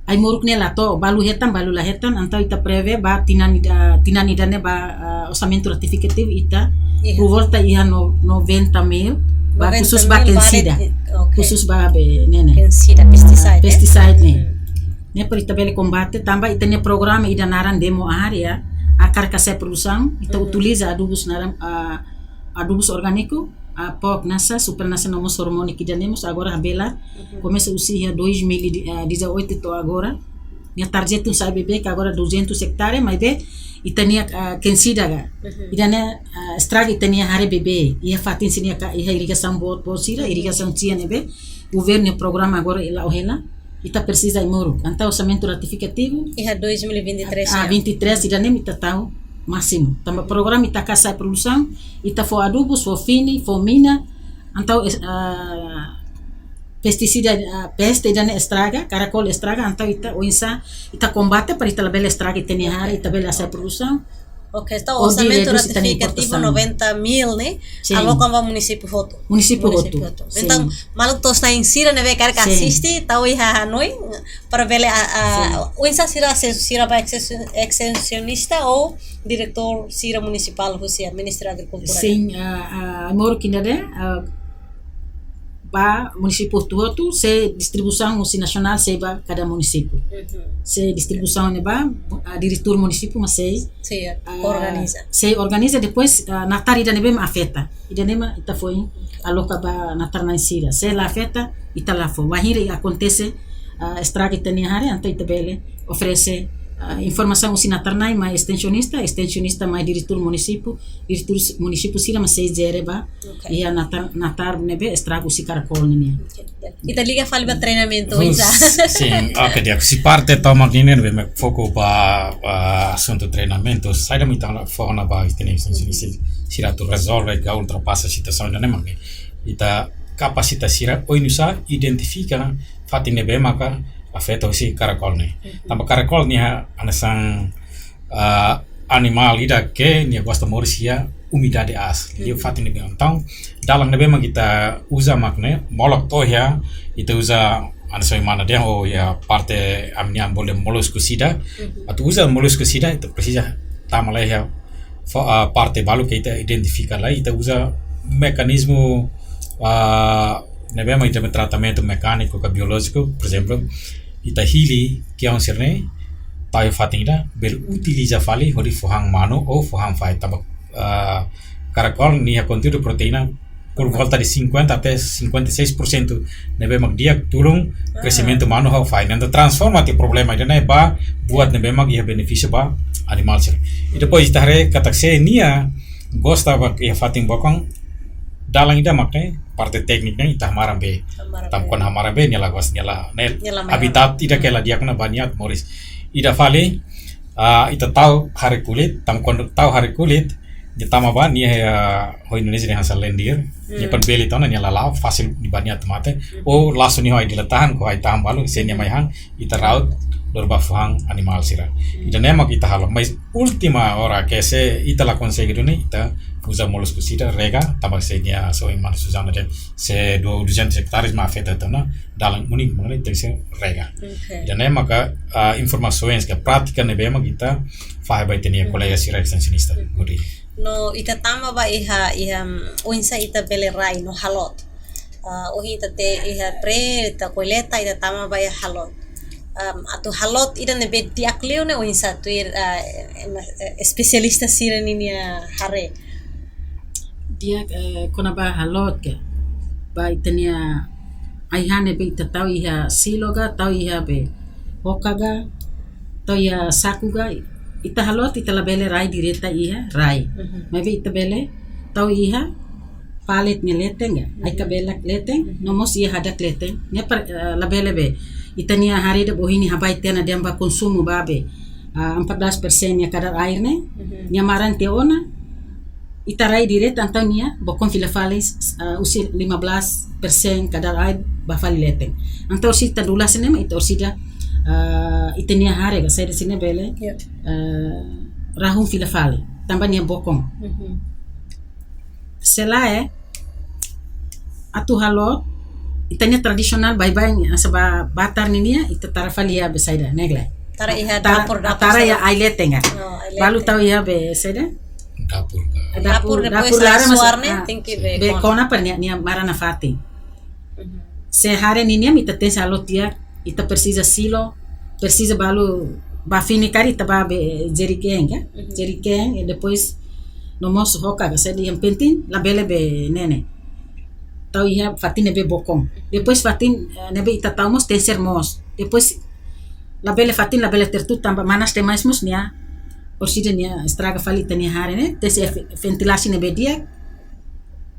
ai-moruk ne'e la to'o, balu hetan, balu la hetan, entaun ita prevee ba tinan ida, tinan ida-ne'e ba, ah, orsamentu ratifikativu ita, iya, por volta iha no-, noventa mil, ba, noventa mil, khusus ba kensida. Oke. Khusus ba be, ne'e ne'e. Kensida, pesticide, eh? Pesticide ne'e. Hmm. Ne'e para ita bele kombate, tanba ita-nia programa ida naran Demo Área, hakarak hasa'e produsaun, ita, mhm, utiliza adubus naran, ah, adubus orgániku, ah, pok nasa, super nasa no mós hormóniu ida-ne'e mós agora habelar, mhm, komesa husi iha dois mil e dezoito to'o agora. Nia target atu sa'e beibeik agora duzentos hectare, maibé ita-nia, ah, kensida ka. Mhm. Ida-ne'e, ah, estraga ita-nia haree beibeik. Iha fatin sira-nia ka, iha irrigasaun boot-boot sira, mhm, irrigasaun tiha ne'ebé governu programa agora la'o hela. Ita presiza ai-moruk. Entaun orsamentu ratifikativu, iha dois mil e vinte e três, ah, ya, vinte e três ida-ne'e ita tau másimu. Tanba programa ita hakarak sa'e produsaun, ita fó adubus, fó fini, fó mina, entaun es-, ah, pestisida, ah, peste ida-ne'e estraga, karakol estraga, entaun ita oinsá ita kombate para ita labele estraga ita-nia haree, ita bele hasa'e produsaun. Oke, entaun, oh, orsamentu, direto ita-nia ratifikativu importasaun. Noventa mil ne'e, sin, aloka ba munisípiu hotu. Munisípiu hotu. Munisípiu hotu. Sin. Entaun, maluk to'os-na'in sira ne'ebé karik, sin, asiste, tau iha hanoin, para bele, a, a, sin, oinsá sira asesu, sira ba ekstensionista ou diretór sira munisipál husi Ministériu Agrikultura? Sin, ah, ah, ai-moruk ida-ne'e, ah, ba munisípiu hotu-hotu, sei distribuisaun husi nasionál sei ba kada munisípiu. Mhm. Sei distribuisaun ne'e ba, ah, diretór munisípiu mak sei, sei, ah, organiza. Sei organiza, depois, ah, natar ida ne'ebé mak afeta. Ida-ne'e mak ita foin aloka ba natar-na'in sira. Se la afeta, ita la fó. Bainhira akontese, ah, estraga ita-nia haree, entaun ita bele oferese, ah, informasaun husi natar-na'in mai ekstensionista, ekstensionista mai diretór munisípiu, diretór munisípiu sira mak sei jere ba, oke, iha natar, natar ne'ebé estraga husi karakol nian. Oke. Ita liga fali ba treinamentu, oinsá? Sin, oke, di'ak, husi parte tomak nian ne'ebé mak foku ba, ba asuntu treinamentu, saida mak ita fó ona ba ita-nia, sin, sin, sira atu rezolve ka ultrapasa situasaun ida-ne'e mak ne'e. Ita kapasita sira oinsá identifika fatin ne'ebé maka afeta husi karakol ne'e. Mhm. Tanba karakol ne'e hanesan, ah, animál ida ke nia gosta moris iha umidade aas. Liu, mhm, fatin ne'ebé. Entaun, dalan ne'ebé mak ita uza mak ne'e, molok to'o iha, ita uza hanesan mana dehan, oh, iha parte ami-nia bolu molusku sida. Mhm. Atu uza molusku sida, ita presiza tama lai iha fo-, ah, parte balu ke ita identifika lai, ita uza mekanizmu, ah, ne'ebé mak ita tratamentu mekániku ka biolójiku, por ezemplu, ita hili kiaun sira-ne'e, tau iha fatin ida, bele utiliza fali hodi fó han manu ou fó han fahi, tanba, ah, karakol nia konteúdu proteína por volta de cinquenta até cinquenta e seis por cento ne'ebé mak di'ak tulun, ah, kreximentu manu ho fahi. Entaun transforma tiha problema ida-ne'e ba buat ne'ebé mak iha benefísiu ba animál sira. I depois ita haree katak se nia gosta ba iha fatin bokon, dalan ida mak ne'e, parte téknika ne'e ita hamaran bee. Hamaran bee. Tanba kuandu hamaran bee, nia la gosta, nia la, ne'e, nia la mai habitat ida ke la di'ak ona ba nia atu moris. Ida fali, ah, ita tau hare kulit, tanba kuandu tau hare kulit, nia tama ba, nia, ah, ho Indonézia dehan hanesan lendir, nia, hmm, pan beli tona, nia la la'o, fasil ba nia atu mate, hmm, ou lasu nia ho ai-dila-tahan, ho ai-tahan balu, se nia mai han, ita ra'ut, lori ba fó han animál sira. Hmm. Ida-ne'e mak ita halo, mas última ora ke se ita la konsege duni, ita uza molusku sida, rega, tanba se nia, so, mana Suzana dehan, se du-, duzentos hectares mak afeta tiha ona, dalan úniku mak ne'e tenke ser rega. Oke. Ida-ne'e maka, ah, informasaun ke prátika ne'ebé mak ita fahe ba ita-nia, mhm, kolega sira ekstensionista. Mhm. Hodi. No, ita tama ba iha, iha, mm, oinsá ita bele rai no halot. Ah, ohin ita tama iha pre, ita koleta, ita tama ba iha halot. Am, atu halot ida ne'ebé di'ak liu ne'e oinsá tuir, ah, em, eh, espesialista sira-ninia haree? Di'ak, eh, kona-ba halot ke, ba ita-nia ai-han ne'ebé ita tau iha silo ka, tau iha be hoka ka, tau iha saku ka, ita halot ita labele rai direta iha rai. Mhm. Maibé ita bele tau iha Palet nia leten ka, ai-kabelak leten, no mós iha hadak leten. Ne'e para, eh, labele be ita-nia hare ida ba ohin ne'e habai tiha ona dehan ba konsumu ba be, ah, empat belas persen nia kadar air ne'e, nia maran tiha ona, ita rai direta entaun nia bokon fila fali, ah, husi lima belas persen kadar air ba fali leten. Entaun orsida ita dulas ne'e mak ita orsida, ah, ita-nia hare ka saida sira-ne'e bele, eh, rahun fila fali, tanba nia bokon. Se lae, atu halo, ita-nia tradisionál baibain, hanesan ba batar ninia, ita tara fali iha be saida, ne'e ka lae? Tara iha dapur, dapur tara iha ai-leten ka. Oh, ai-leten. Balu tau iha be saida? Dapur ka. Dapur, dapur, depois dapur laran, laran suar ne'e, ah, tenke be kona. Be kona para nia, nia maran nafatin. Se hare ninia mak ita tenke halo tiha, ita presiza silo, presiza balu ba fini karik ita ba be jerrycan ka? Jerrycan, e depois no mós hoka ka, saida, yang penting labele be ne'e ne'e. Tau iha fatin ne'ebé bokon. Depois fatin, eh, ne'ebé ita tau mós tenke ser moos. Depois labele fatin, labele tertutup tanba manas demais mós nia orsida nia estraga fali ita-nia hare ne'e. Tenke ser ve-, ventilasi ne'ebé di'ak,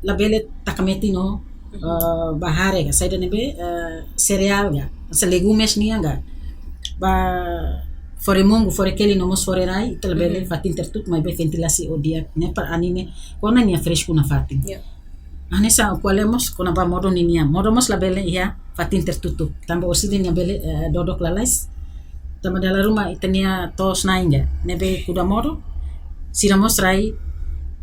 labele taka metin no, eh, ba hare ka, saida ne'ebé, eh, sereál ka, hanesan legumes nian ka, ba fore mungu, fore keli no mós fore rai, ita labele fatin tertutup, maibé ventilasi ho di'ak ne'e para anin ne'e kona nia fresku nafatin. Hanesan ko'alia mós kona-ba modo ninian. Modo mós labele iha fatin tertutup. Tanba orsida nia bele, eh, dodok lalais. Tanba dala ruma ita-nia to'os-na'in ka, ne'ebé kuda modo, sira mós rai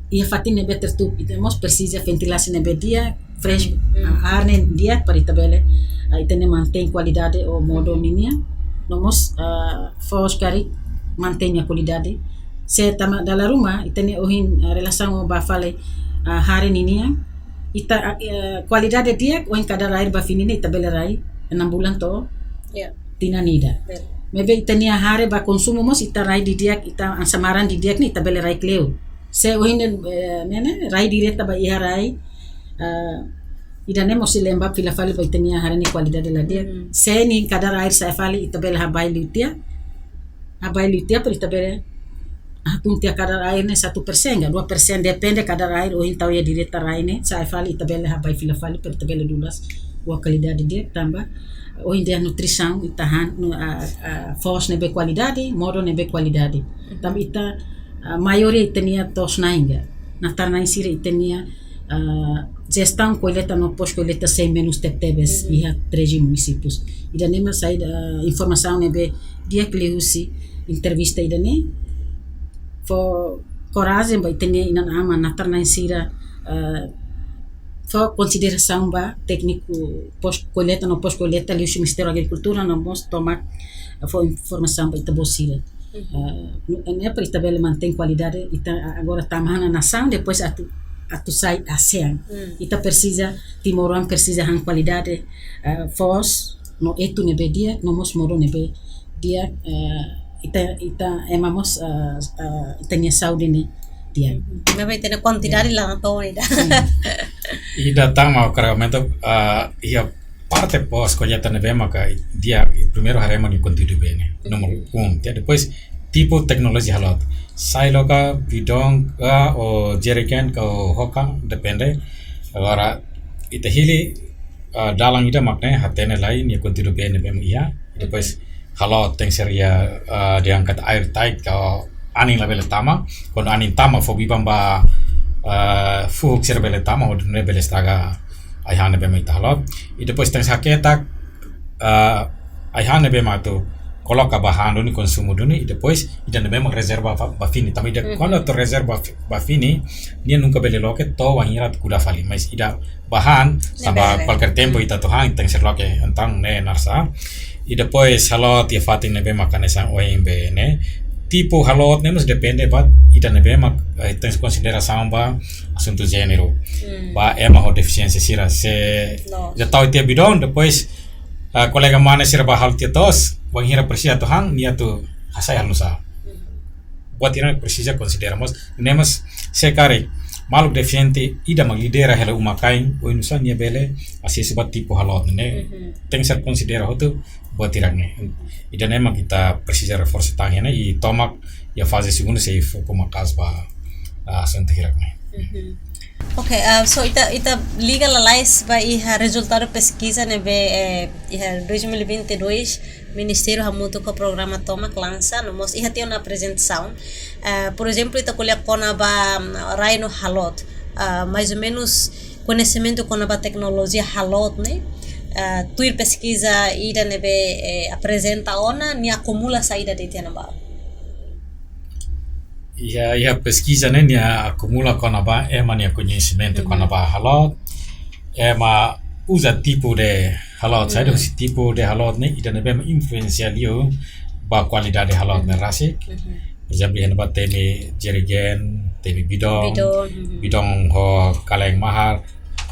iha fatin ne'ebé tertutup. Ita mós presiza ventilasi ne'ebé di'ak, fresh, ah, ar ne'e di'ak para ita bele, ah, ita-nia mantein kualidade ho modo ninian. No mós, ah, foos karik mantein nia kualidade. Se tanba dala ruma ita-nia ohin, ah, relasaun ho ba fali, ah, hare ninian, ita, eh, kualidade di'ak, ohin kadar air ba fini ne'e ita bele rai enam bulan to'o tinan ida. Maibé ita-nia hare ba konsumu mós ita rai didi'ak, ita hanesan maran didi'ak ne'e ita bele rai kleur. Se ohin, eh, ne'e ne'e, rai direta ba iha rai, eh, ida-ne'e mós lembab fila fali ba ita-nia hare nia kualidade la di'ak. Se nia kadar air sa'e fali ita bele habai liu tiha. Habai liu tiha para ita bele hatún tiha kadar air ne'e satu persen ka dua persen, depende kadar air ohin tau iha direta rai ne'e, sa'e fali ita bele habai fila fali para ita bele dulas ho kualidade di'ak tanba ohin dehan nutrisaun ita han, nu-, ah, ah, foos ne'ebé kualidade, modo ne'ebé kualidade. Tanba ita, ah, maioria ita-nia to'os-na'in ka, natar-na'in sira ita-nia, ah, jestaun kolleita no pós-kolleita sei menus tebetebes iha treze munisípius. Ida-ne'e mak saida, ah, informasaun ne'ebé di'ak liuhusi entrevista ida-ne'e. Fó korajen ba ita-nia inan-aman, natar-na'in sira, ah, fó konsiderasaun ba tékniku pós-kolleita no pós-kolleita liuhusi Ministériu Agrikultura no mós tomak, ah, fó informasaun ba ita-boot sira. Ah, nu-, ne'e para ita bele mantein kualidade, ita a-, agora tama ona nasaun, depois atu, atu sai ASEAN. Ita presiza, timoroan presiza han kualidade, ah, foos no etu ne'ebé di'ak, no mós modo ne'ebé di'ak, ah, ita, ita ema mós, ah, ah, ita-nia saúde ne'e di'ak. Maibé ita-nia kuantidade la to'o ida. Ida tan mak ha'u hakarak aumenta, ah, iha parte pós-kolleita ne'ebé maka di'ak, primeiru haree mak nia konteúdu bee ne'e. Númeru um, ya, depois tipu teknolojia haloot. Silo ka, bidoun ka, ou jerrycan ka, ou hoka, depende. Agora, ita hili, ah, dalan ida mak ne'e, hatene lai nia konteúdu bee ne'ebé mak iha. Depois, haloot tenke ser iha, ah, di'ak katak airtight ka anin labele tama. Kuandu anin tama fó biban ba, ah, fuuk sira bele tama, hodi nune'e bele estraga ai-han ne'ebé mak ita haloot. I depois tenke haketak, ah, ai-han ne'ebé mak atu koloka ba han duni, konsumu duni, i depois ida ne'ebé mak rezerva ba, ba fini. Tanba ida kuandu atu rezerva ba fi-, ba fini, nia nunka bele loke to'o wainhira atu kuda fali. Mas ida ba han, tanba kualkér tempu ita atu han, tenke ser loke entaun ne'e narsa. I depois haloot iha fatin ne'ebé mak hanesan ohin be ne'e. Tipu haloot ne'e mós depende ba ida ne'ebé mak, eh, tenke konsiderasaun ba asuntu jéneru. Ba ema ho defisiénsia sira se ita tau tiha bidoun, depois, ah, kolega mane sira ba halo tiha to'os, wainhira presiza atu han, nia atu hasai halo nusá. Buat hirak presiza konsidera mós, ne'e mós se karik maluk defisiente ida mak lidera hela uma-kain, oinsá nia bele asesu ba tipu haloot ne'e. Tenke ser konsidera hotu buat hirak ne'e. Ida-ne'e mak ita presiza reforsa tan iha ne'e, i tomak iha faze segundu sei foku maka'as ba, ah, asuntu hirak ne'e. Ok, ah, so ita, ita liga lalais ba iha rezultadu peskiza ne'ebé, eh, iha dois mil e vinte e dois, Ministériu hamutuk ho programa tomak lansa, no mós iha tiha ona aprezentasaun. Ah, por ezemplu, ita ko'alia kona-ba, mm, rai no halot. Ah, mais ou menus, koñesimentu kona-ba teknolojia halot ne'e, ah, tuir peskiza ida ne'ebé, eh, aprezenta ona, nia akumula saida de'it iha ne'ebá? Iha, iha peskiza ne'e nia akumula kona-ba ema nia koñesimentu kona-ba halot, ema uza tipu de halot, saida husi tipu de halot ne'e, ida ne'ebé influensia liu ba kualidade halot ne'e rasik. Por ezemplu, iha ne'ebá temi jerrycan, temi bidon, bidon ho kaleng mahar,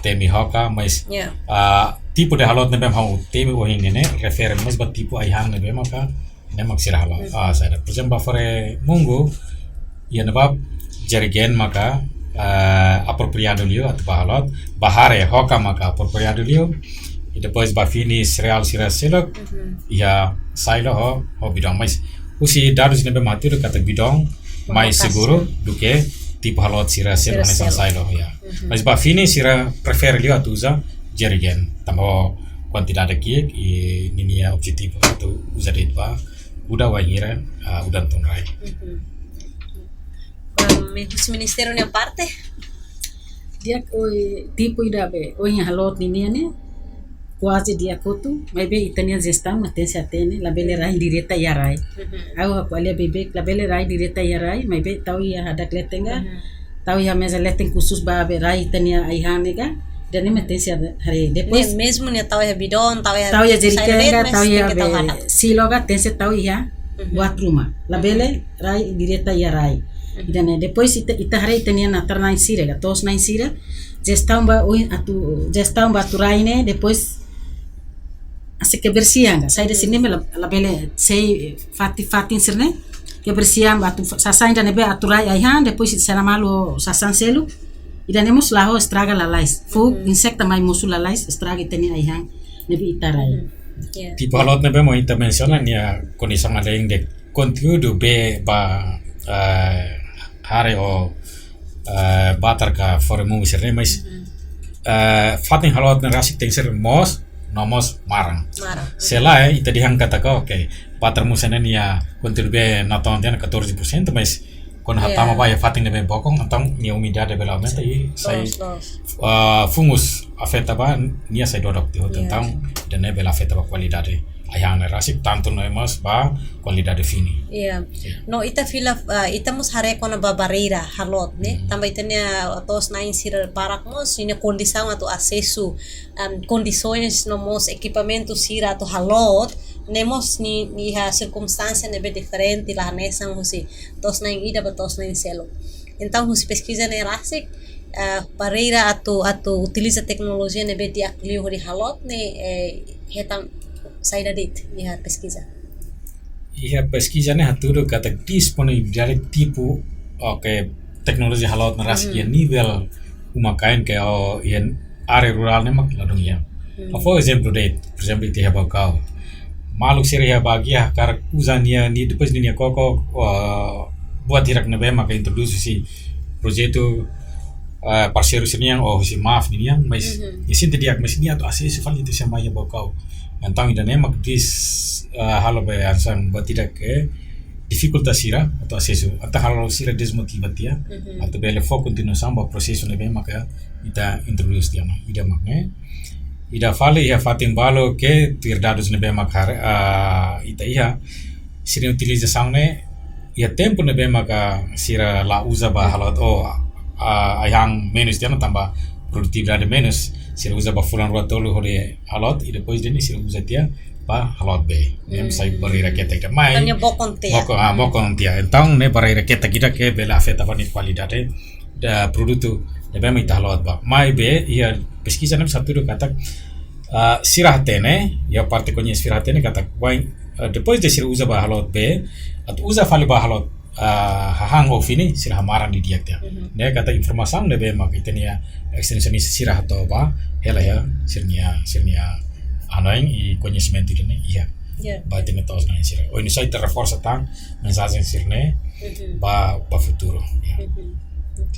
temi hoka, mais, ah, tipu de halot ne'ebé ha'u temi ohin ne'e refere mais ba tipu ai-han ne'ebé maka ne'e mak sira halot. Ah, saida. Por ezemplu, ba fore mungu, iha ne'ebá jerrycan maka, ah, apropriadu liu atu ba halot, ba hare hoka maka apropriadu liu, i depois ba fini sereál sira seluk, iha silo ho, ho bidon. Mais husi dadus ne'ebé mak hatudu katak bidon mais seguru duké tipu halot sira seluk hanesan silo, ya. Mais ba fini sira prefere liu atu uza jerrycan, tanba kuantidade ki'ik i ninia objetivu atu uza de'it ba kuda wainhira, ah, udan tun rai. Ba, husi Ministériu nia parte? Di'ak, ohin tipu ida be, ohin halot ninian ne'e kuaze di'ak hotu, maibé ita-nia jestaun mak tenke hatene, labele rai direta iha rai. Ha'u ko'alia beibeik, labele rai direta iha rai, maibé tau iha hadak leten ka, tau iha meza leten khusus ba be rai ita-nia ai-han ne'e ka, ida-ne'e mak tenke haree. Depois, mezmu nia tau iha bidon, tau iha jerrycan ka, tau iha be silo ka, tenke tau iha buat ruma. Labele rai direta iha rai. Ida-ne'e, depois ita, ita haree ita-nia natar-na'in sira ka, to'os-na'in sira, jestaun ba oin atu, jestaun ba atu rai ne'e, depois hanesan kebersihan ka, saida sira-ne'e la, labele sei fatin-fatin sira-ne'e, kebersihan ba atu sasán ida ne'ebé atu rai ai-han, depois sira malu sasán seluk, ida-ne'e mós la'o estraga lalais, fuuk, insektu mai mosu lalais, estraga ita-nia ai-han ne'ebé ita rai. Tipu halot ne'ebé mak ita mensiona nia kondisaun além de konteúdu be ba, eh, hare ou, eh, batar ka fore mungu sira-ne'e, mais, eh, fatin halot ne'e rasik tenke moos, no mós maran. Maran. Se lae, ita dehan katak, ok, batar musa ne'e nia konteúdu be natoon tiha ona catorze por cento, mais kuandu hatama ba iha fatin ne'ebé bokon, entaun nia umidade bele aumenta i sai, ah, fungus afeta ba, nia sai dodok tiha hotu. Entaun ida-ne'e bele afeta ba kualidade ai-han ne'e rasik, tantu no mós ba kualidade fini. No ita fila, ah, ita mós haree kona-ba barreira halot ne'e, tanba ita-nia to'os-na'in sira barak mós, ninia kondisaun atu asesu, am, kondisoens no mós ekipamentu sira atu halot, ne'e mós nia, nia iha sirkunstánsia ne'ebé diferente, la hanesan husi to'os-na'in ida ba to'os-na'in seluk. Entaun, husi peskiza ne'e rasik, eh, barreira atu, atu utiliza teknolojia ne'ebé di'ak liu hodi halot ne'e, eh, hetan saida de'it iha peskiza? Iha peskiza ne'e hatudu katak disponibilidade tipu, ok, teknolojia halot ne'e rasik iha nivel uma-kain ka, oh, iha área rurál ne'e mak ladún iha. Ha'u fó ezemplu de'it, por ezemplu, ita iha Baucau. Maluk sira iha bagian hakarak uza nia, nia, depois ninia koko, ah, buat hirak ne'ebé maka introdús husi projetu, ah, parseiru sira-nian ou husi MAF ninian, mais nia sente di'ak, mais nia atu asesu fali ita sira mai iha Baucau. Entaun ida-ne'e mak dis, ah, halo be hanesan buat ida ke difikulta sira atu asesu, entaun halo sira desmotiva tiha atu bele fó kontinuasaun ba prosesu ne'ebé maka ita introdús tiha ona. Ida mak ne'e. Ida fali iha fatin balu ke tuir dadus ne'ebé mak hare, ah, ita iha, sira-nia utilizasaun ne'e iha tempu ne'ebé maka sira la uza ba halot ou, ah, ai-han menus tiha ona tanba produtividade menus, sira uza ba fulan rua tolu hodi halot, i depois ne'e sira uza tiha ba halot bee. Ne'e sai barreira ketak ida mai. Entaun ne'e bokon tiha. Bokon, ah, bokon tiha. Entaun ne'e barreira ketak ida ke bele afeta ba nia kualidade produtu ne'ebé mak ita halot ba. Maibé iha peskiza ne'e mós hatudu katak, ah, sira hatene, iha parte koñese sira hatene katak, wain, ah, depois de sira uza ba halot bee, atu uza fali ba halot, ah, hahán ou fini, sira hamaran didi'ak tiha. Ne'e katak informasaun ne'ebé maka ita-nia estensionista sira hato'o ba hela iha sira-nia, sira-nia hanoin i koñesimentu ida-ne'e iha. Ba ita-nia to'os-na'in sira. Oinsá ita reforsa tan mensajen sira-ne'e ba, ba futuru. Ok.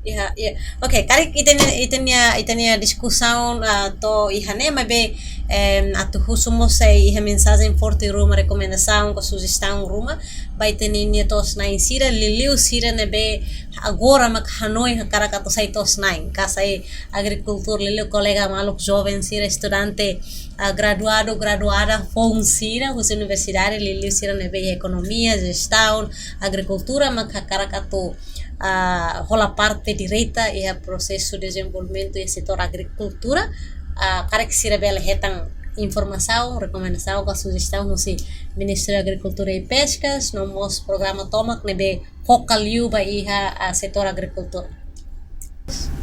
Ya, ya. Oke, karik ita-nia, ita-nia, ita-nia diskusaun, ah, to'o iha ne'e, maibé, em, atu husu mós sai iha mensajen forte ruma, rekomendasaun ka sujestaun ruma ba ita-nia to'os-na'in sira, liuliu sira ne'ebé agora mak hanoin hakarak atu sai to'os-na'in, ka sai agrikultór, liuliu kolega maluk joven sira, estudante, ah, graduadu, graduada foun sira husi universidade, liuliu sira ne'ebé ekonomia, jestaun, agrikultura mak hakarak atu, ah, hola parte direta iha prosesu dezenvolvimentu iha setór agrikultura. Ah, karik sira bele hetan informasaun, rekomendasaun ka sujestaun husi Ministériu Agrikultura i Peskas, no mós programa tomak ne'ebé foka liu ba iha, ah, setór agrikultura.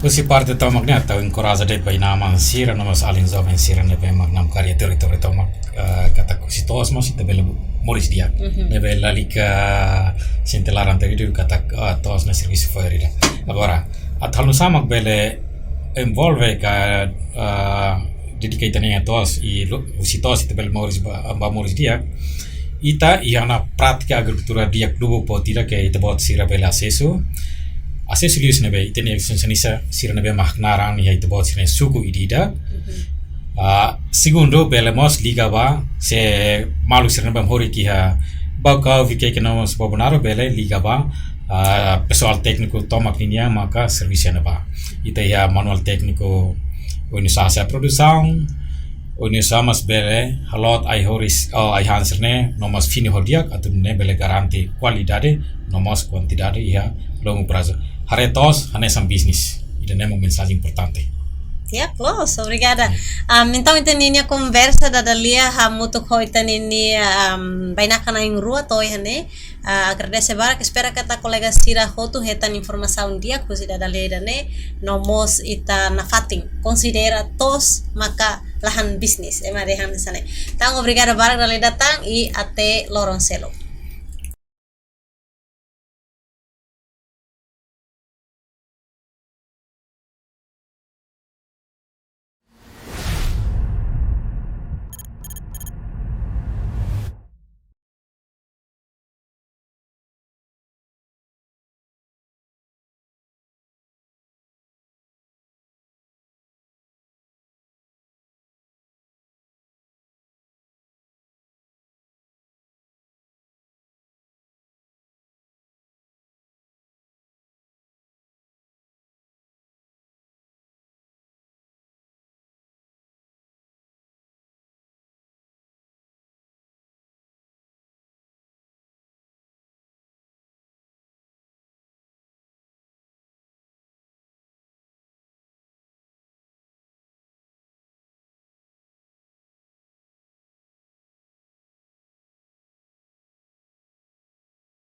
Husi parte tomak ne'e atu enkoraja de'it ba inan-aman sira, no mós alin joven sira ne'ebé mak namkari iha territóriu tomak, ah, katak husi to'os mós ita bele moris di'ak. Mhm. Ne'ebé lalika sente laran teri katak, ah, to'os ne'e servisu fo'er ida. Agora, atu halo nu'usá mak bele envolve ka, ah, dedika ita-nia to'os i lo-, husi to'os ita bele moris ba, ba moris di'ak. Ita iha ona prátika agrikultura di'ak lubuk boot ida ke ita-boot sira bele asesu. Asesu liu husi ne'ebé, ita-nia ekstensionista sira ne'ebé mak naran iha ita-boot sira-nia suku ida-idak. Mhm. Ah, segundu, bele mós liga ba, se maluk sira ne'ebé mak horik iha Baucau, Viqueque no mós Bobonaro, bele liga ba, ah, pesoál tékniku tomak ninian maka servisu iha ne'ebá. Ita iha manuál tékniku oinsá hasa'e produsaun, oinsá mós bele halot ai-horis, oh, ai-han sira-ne'e, no mós fini ho di'ak, atu nune'e bele garante kualidade, no mós kuantidade iha longu prazu. Haree to'os hanesan bisnis. Ida-ne'e mak mensajen importante. Ya, close. Obrigada. Ya. Am, entaun, ita-nia konversa dada lia hamutuk ho ita-nia, am, bainaka na'in-rua to'o iha ne'e. Ah, agradese barak, espera katak kolega sira hotu hetan informasaun di'ak husi dada lia ida-ne'e, no mós ita nafatin konsidera to'os maka lahan bisnis, ema dehan hanesan ne'e. Entaun, obrigada barak dala ida tan i até loron seluk.